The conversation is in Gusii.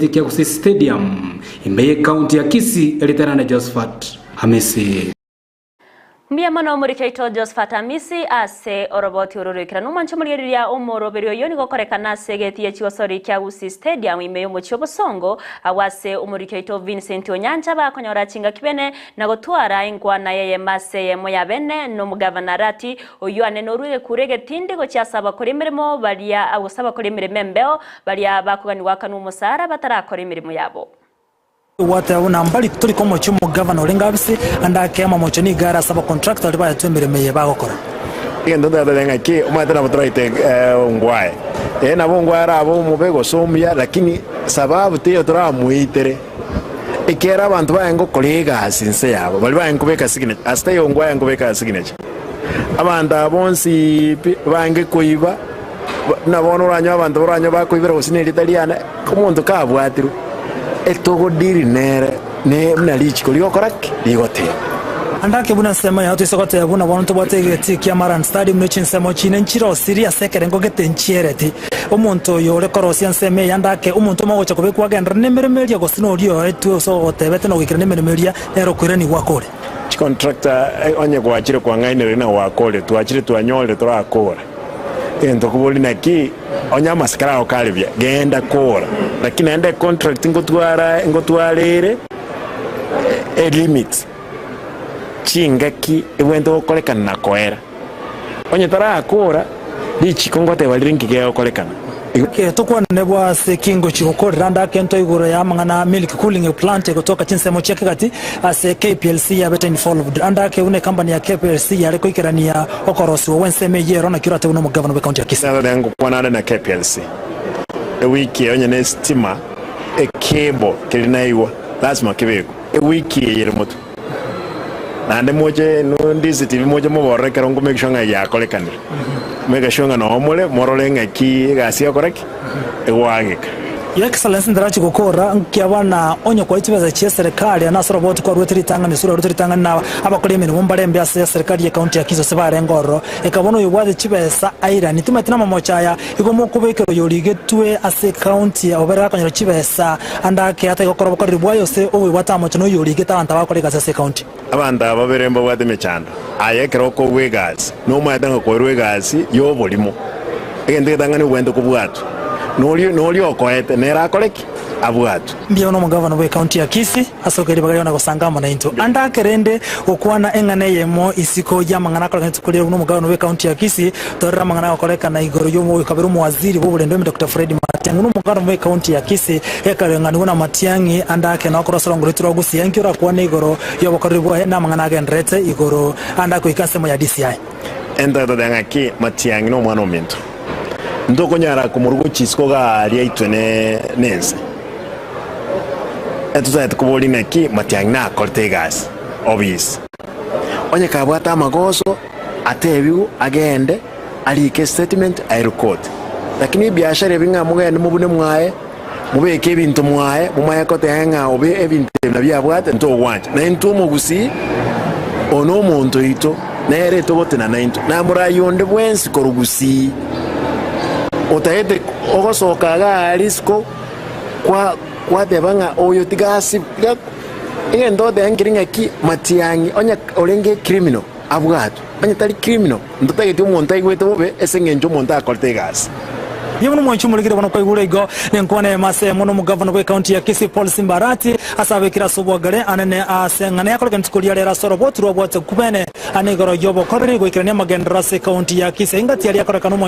Kia Gusii Stadium, ime y'Ekaunti ya Kisii, erieta riane Josephat Hamisi. Mbuya mono omoriki oito Josephat Amisi ase oroboti oro roikeranu. Omwancho omorigereria omoroberi oyo nigo okorekana ase egeti ye chigosori kia Gusii Stadium ime y'omochie obosongo, agwo ase omoriki oito Vincent Onyancha bakonyora chingaki bene na gotwara enkwana y'eyemo ase eyemo ya bene nomogavana Arati oyio ane norue egekuro egetindi gochia ase abakori emeremo baria gose abakori emeremo embeo Baria bakoganigwa akanwa omosara batarakora emeremo yabo. Gwateba buna mbari tori komochia omogavana orenge abise, ande ake amamocho nigo are ase abacontractor baria baetwe emeremo eye bagokora. Egento ntatebe ng'aki, omanyete nabo toraite ngwae. Ee nabo ngwae arabe omobe gose omuya, lakini sababu teiyo toramoitere, ekiagera abanto baye ngokora egasi inse yabo, baria baye nkobeka signature, ase taiyo ngwae nkobeka signature. Abanto aba bonsi pi, bange koiba. Buna bono oranyore abanto baranyore bakoibera gose nerieta riane, omonto kabwatirwe, etogodiri nere ne buna richiko rigokora ki? Rigoteba. Ande ake buna ensemo yao toise goteba buna bono ntobwate egetii kia Maran Stadium ne chinsemo chinde nchirosirie ase ekerengo gete nchiereti. Omonto oyo ore korosia ensemo eye ande ake omonto omo ogocha kobekwa agenderere nemeremo eria gose noria oetwe gose ogotebete na goikerania emeremo eria nere okoiranigwa akore. Chicontractor onye gwachire kwang'ainereria na gwakore, twachire twanyorire torakore. Egento kobori naki, onye amasikari ao kare buya, genda kora. Lakini naende econtract ngotwara ngotwara ere elimit, chingaki ebwenerete gokorekana na koera. Onye tarakora, richiko ngoteba rire nki gegokorekana. Eke tokwanane bwa ase ki ngochia gokorera ande akento igoro ya amang'ana a milk cooling plant egotoka chinsemo chia kegati ase KPLC yabete involved ande ake buna ecompany ya KPLC yare koikerania okorosiwa gwensemo eyio ero naki oratebiwe nomogavana bwe county ya Kisii. Naro ngokwana ande na KPLC ewiki eye onye ne estima ecable keria naigwa lasima kebekwe ewiki eye ere motwe naende moche DCTV moche moborore ekero nko make sure ng'a yakorekanire make sure ng'a noo more morore ng'aki egasi egokora ki egoageka. Your Excellency ntarachi gokora nki abana onye kwai chibesa chie serikali ane ase oroboti kwaruete ritang'ani ase orwarwete ritang'ani na abakori emeremo mbarembe ase eserikali ye county ya Kisii ase barenge ororo ekaba bono oyobwate chibesa airani timanyeti namamocho aya igo mokobekera oyorigetwe ase ecounty obere gakonyora chibesa ande ake atari gokora obokoreri bwaye ose oboibwate amamocho noyorigete abanto abakora egasi ase ecounty. Abanto aba babere mbabwate emechando. Aye ekero okogwa egasi, nomanyete ng'a koirwe egasi y'oborimo, egento egetang'ani obwenerete kobwatwa, noria noria okoete nere akore ki? Abwatwe. Mbuya mono omogavana bw'ecounty ya Kisii ase okoira ribaga riao na gosanga amo naintwe. Ande ake rende gokwana eng'ana eyemo isiko y'amang'ana akorekana rituko riria buna omogavana bw'ecounty ya Kisii torere amang'ana agokorekana igoro y'omoyo kabere omowaziri bw'oborendi bw'ime Doctor Fred Matiang'i buna omogavana bw'ecounty ya Kisii ekareng'anigwa na Matiang'i ande ake nao korwa ase orongo rwaito rwa Gusii enki orakwane igoro y'obokoreri bwaye namang'ana agendererete igoro ande akoika ensemo ya DCI. Entotete ng'aki Matiang'i nomwana ominto, ntokonyara komorua gochia isiko gaaria aitwe nense. Etotagete koboria ng'aki Matiang'i nakorete egasi obisi. Onye kabwate amagoso atebigwe agende arike estatement airwe court. Lakini ebiashara ebi ng'a mogende mobune mwaye Mobeke ebinto mwaye, momanye goteba ng'a obe ebinto ebi nabio abwate, ntogwancha. Na intwe omogusii, oyo nomonto oito, nere togotenena intwe. Na morayi onde bwensi korwa gusii, otagete ogosoka iga aa risiko, kwa kwateba ng'a oyo tiga asibwe, tiga egento ogoteba nkeri ng'aki, Matiang'i onye orenge ecriminal abwatwe, onye tari criminal. Ntotageti omonto aigwete bobe ase engencho omonto akorete egasi. Inwe buna omwanchi omorikire bono kwaigure igo, nenkwana eyemo ase eyemo nomogavana bw'ecounty ya Kisii Paul Simba Arati ase abekire ase obwagare anene ase eng'ana yakorekana rituko ria rero ase oroboti rwabwate kubene ane igoro y'obokoreri goikerania amagenderero ase ecounty ya Kisii engati aria yakorekana omwanchi.